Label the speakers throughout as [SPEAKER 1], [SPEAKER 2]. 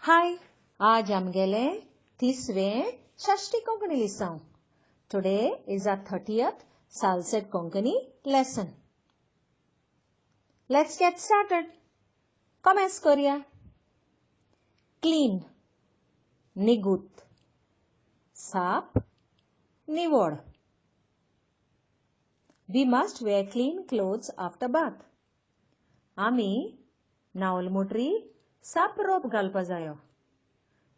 [SPEAKER 1] हाय, आज आमगेलें 30वें Shashti Konkani लिसांव. Today is our 30th Salcete Konkani lesson. Let's get started. कोमेस कोरया. Clean, निगूत, साप, निवळ. We must wear clean clothes after bath. आमी न्हावल मुटरी साप रोप घालपा जायो.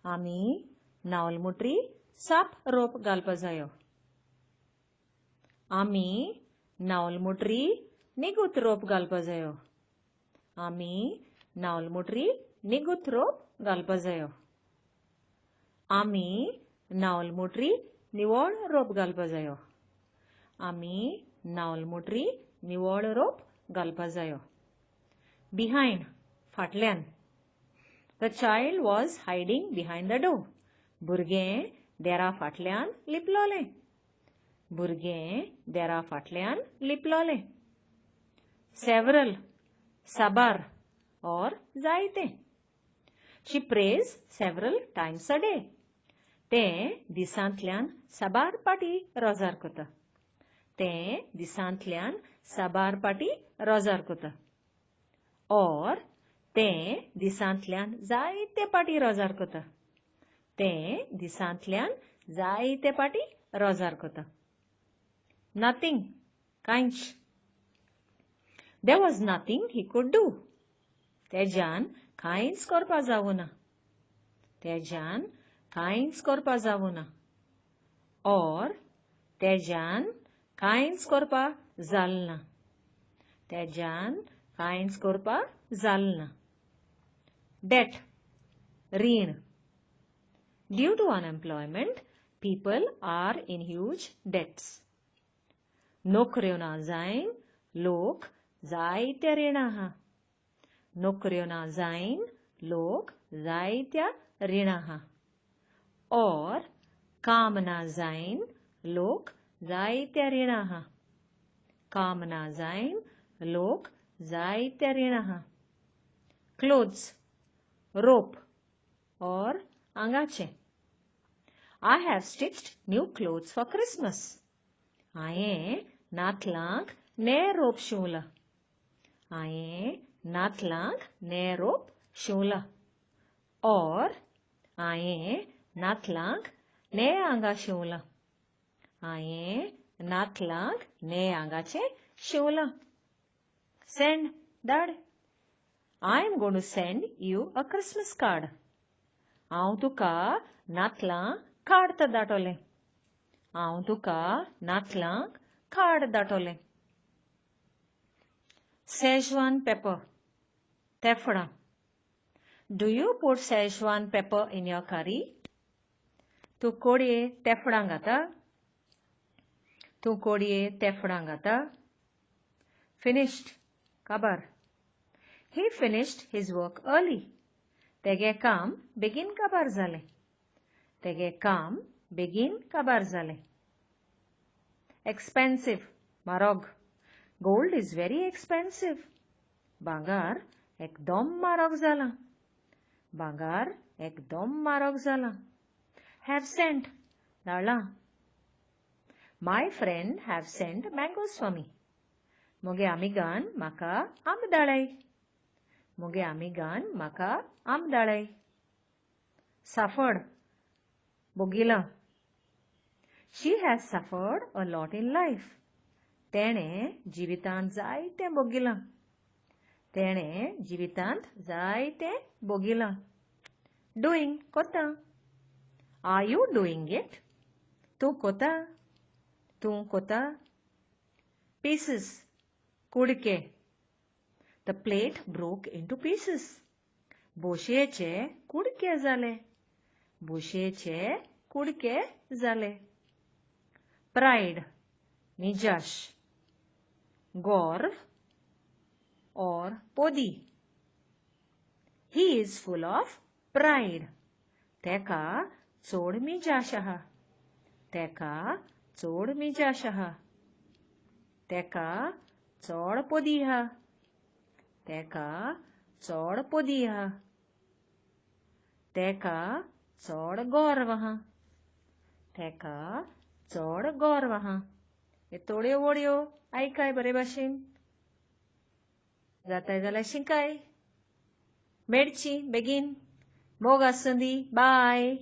[SPEAKER 1] आमी न्हावल मुटरी साप रोप घालपा जायो. आमी न्हावल मुटरी निगूत रोप घालपा जायो. आमी न्हावल मुटरी निगूत रोप घालपा जायो. आमी न्हावल मुटरी निवळ रोप घालपा जायो. आमी न्हावल मुटरी निवळ रोप घालपा जायो. बिहायंड, फाटल्यान. The child was hiding behind the door. भुरगें देरा फाटल्यान लिपलोलें. भुरगें देरा फाटल्यान लिपलोलें. सेवरल, साबार ऑर जायते. She prays several times a day. तें दिसांतल्यान साबार पाटी रोजार कोता. तें दिसांतल्यान साबार पाटी रोजार कोता. ऑर तें दिसांतल्यान जायते पाटी रोजार कोता. तें दिसांतल्यान जायते पाटी रोजार कोता. नथींग, कांयच. There was nothing he could do. तेज्यान कांयच करपा जावना. तेज्यान कांयच करपा जावना. ऑर तेज्यान कांयच करपा जालना. तेज्यान कांयच करपा जालना. डेट, रीण. Due to unemployment, people are in huge debts. नोकऱ्यो ना जायन लोक जायत्या रिणां आहा. नोकऱ्यो ना जायन लोक जायत्या रिणां आहा. ऑर काम ना जायन लोक जायत्या रिणां आहा. काम ना जायन लोक जायत्या रिणां आहा. क्लोथ्स, रोप ऑर आंगाचें. I have stitched new clothes for Christmas. हांयें नातलांक ने रोप शिंवलां. हांयें नातलांक ने रोप शिंवलां. ऑर हांयें नातलांक ने आंगा शिंवलां. हांयें नातलांक ने आंगाचें शिंवलां. सेंड, धाड. I am going to send you a Christmas card. हांव तुका नातलां कार्ड धाडटलें. हांव तुका नातलांक कार्ड धाडटलें. शेजवान पेपर, तेफळां. Do you put Schezwan pepper in your curry? तूं कोडये तेफळां घाता? तूं कोडये तेफळां घाता? फिनिश्ड, काबार. He finished his work early. तेगे काम बेगीन काबार जालें. तेगे काम बेगीन काबार जालें. एक्सपेन्सीव, म्हारोग. Gold is very expensive. भांगार एकदम म्हारोग जालां. भांगार एकदम म्हारोग जालां. Have sent, धाडलां. My friend have sent mangoes for me. मुगे आमिगान म्हाका आंब धाडलाय. मुगे आमिगान म्हाका आंब धाडलाय. Suffered, भोगिलां. She has suffered a lot in life. तेणें जिवितांत जायतें भोगिलां. तेणें जिवितांत जायतें भोगिलां. डुईंग, कोता. Are you doing it? तूं कोता? तूं कोता? पीसीस, कुडके. The plate broke into pieces. बोशयेचे कुडके जाले. बोशयेचे कुडके जाले. प्रायड, मिजाश, गौरव ऑर पोदी. He is full of pride. तेका चड मिजाश आहा. तेका चड मिजाश आहा. तेका चड पोदी आहा. तेका चड पोदी आहा. तेका चड गर्व आहा. तेका चड गर्व आहा. हे थोड्यो वडयो आयकाय बरे भाशेन. जाताय जाल्यार शिकाय. मेळची बेगीन. मोग आसूं दी. बाय.